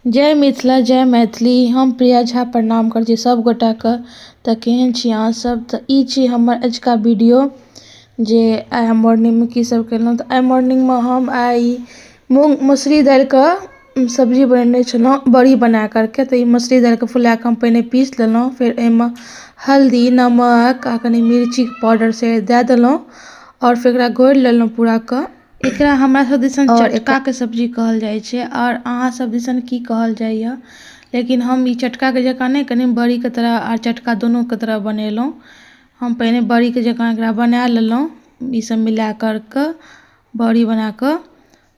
जय मिथिला जय मैथिली। हम प्रिया झा प्रणाम करै छी सब गोटाके। तऽ केहन छी अहाँ सब? तऽ ई छी हमर अजुका वीडियो जे आइ हम मॉर्निंगमे की सब केलहुँ। तऽ आइ मॉर्निंगमे हम आइ मूँग मसुरी दालिके सब्जी बनेने छलहुँ बड़ी बना करके। तऽ ई मसुरी दालिके फुलाके हम पहिने पीस लेलहुँ, फेर एहिमे हल्दी नमक आ कनि मिर्चीके पाउडर से दए देलहुँ और फेर एकरा घोरि लेलहुँ पूरा कऽ। एकरा हमरा सब दिसन चटकाके सब्जी कहल जाइ छै और अहाँ सब दिसन की कहल जाइए, लेकिन हम ई चटकाके जकाँ नहि, कनि बड़ीके तरह आ चटका दोनोके तरह बनेलहुँ। हम पहिने बड़ीके जकाँ एकरा बना लेलहुँ, ई सब मिला करके बड़ी बनाकऽ।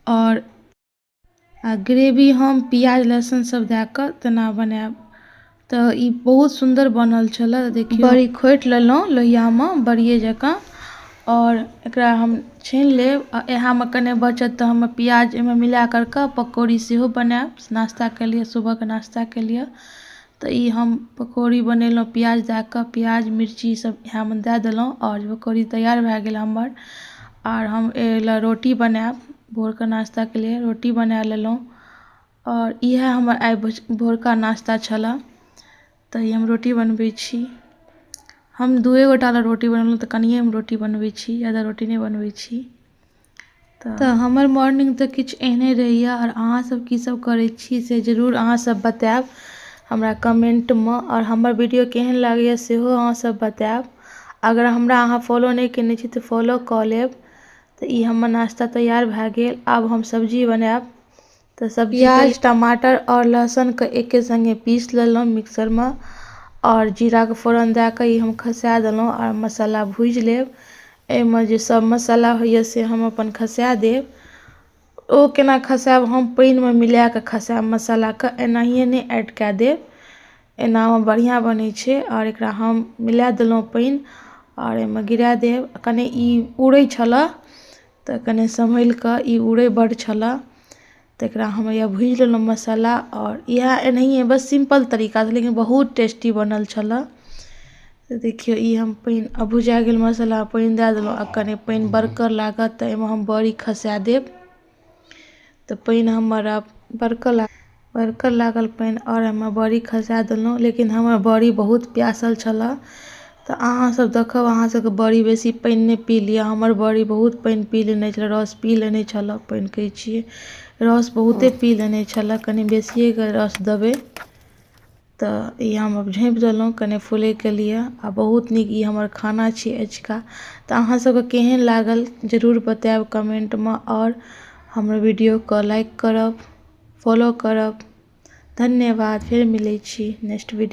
और आ ग्रेवी हम प्याज लहसुन सब दए कऽ तेना बनायब। तऽ ई बहुत सुन्दर बनल छलै। देखियौ, बड़ी खोटि लेलहुँ लोहियामे बड़िए जकाँ और एकरा हम छानि लेब। आ इएहमे कने बचत तऽ हम प्याज एहिमे मिला करके पकौड़ी सेहो बनायब नाश्ताके लिए, सुबहके नाश्ताके लिए। तऽ ई हम पकौड़ी बनेलहुँ प्याज दए कऽ, प्याज मिर्ची सब इएहमे दए देलहुँ और पकौड़ी तैयार भए गेल हमर। आर हम एहि लए रोटी बनायब भोरके नाश्ताके लिए, रोटी बना लेलहुँ। और इएह हमर आइ भोरका नाश्ता छलए। तऽ ई हम रोटी बनबै छी। हम दुए गोटा लए रोटी बनेलहुँ तऽ कनिए हम रोटी बनबै छी, ज्यादा रोटी नहि बनबै छी। तऽ हमर मॉर्निंग तऽ किछु एहने रहैए। आओर अहाँसब की सब करै छी से जरूर अहाँसब बतायब हमरा कमेन्टमे। आओर हमर वीडियो केहन लागैए सेहो अहाँसब बतायब। अगर हमरा अहाँ फॉलो नहि केने छी तऽ फॉलो कऽ लेब। तऽ ई हमर नाश्ता तैयार भए गेल। आब हम सब्जी बनायब। तऽ सब्जी प्याज टमाटर आओर लहसुनके एके सङ्गे पीस लेलहुँ मिक्सरमे और जीराके फोरन दए कऽ ई हम खसा देलहुँ आओर मसाला भूजि लेब। एहिमे जे सब मसाला होइए से हम अपन खसा देब। ओ केना खसायब? हम पानिमे मिलाकऽ खसायब मसालाके, एनाहिए नहि ऐड कए देब। एनामे बढ़िआँ बनै छै। आओर एकरा हम मिला देलहुँ पानि आओर एहिमे गिरा देब। कने ई उड़ै छलए तऽ कने सम्हलि कऽ, ई उड़ै बड्ड छलए। तऽ एकरा हम हैया भूजि लेलहुँ मसाला। आओर इएह एनाहिए बस सिम्पल तरीकासँ, लेकिन बहुत टेस्टी बनल छलए। तऽ देखियौ, ई हम पानि आ भुजा गेल मसाला, पानि दए देलहुँ आ कने पानि बरकऽ लागत तऽ एहिमे हम बड़ी खसा देब। तऽ पानि हमर आब बरकऽ लागल पानि आओर एहिमे बड़ी खसा देलहुँ। लेकिन हमर बड़ी बहुत प्यासल छलए। तऽ अहाँसब देखब, अहाँसबके बड़ी बेसी पानि नहि पी लिअ। हमर बड़ी बहुत पानि पी लेने छलए, रस पी लेने छलए। पानि कहै छियै, रस बहुते पी लेने छलए, कनि बेसिएके रस देबै। तऽ ई हम आब झाँपि देलहुँ कने फूलैके लिए। आ बहुत नीक ई हमर खाना छी अजुका। तऽ अहाँसबके केहन लागल जरूर बतायब कमेन्टमे और हमर वीडियोके लाइक करब, फॉलो करब। धन्यवाद, फेर मिलै छी नेक्स्ट वीडियो।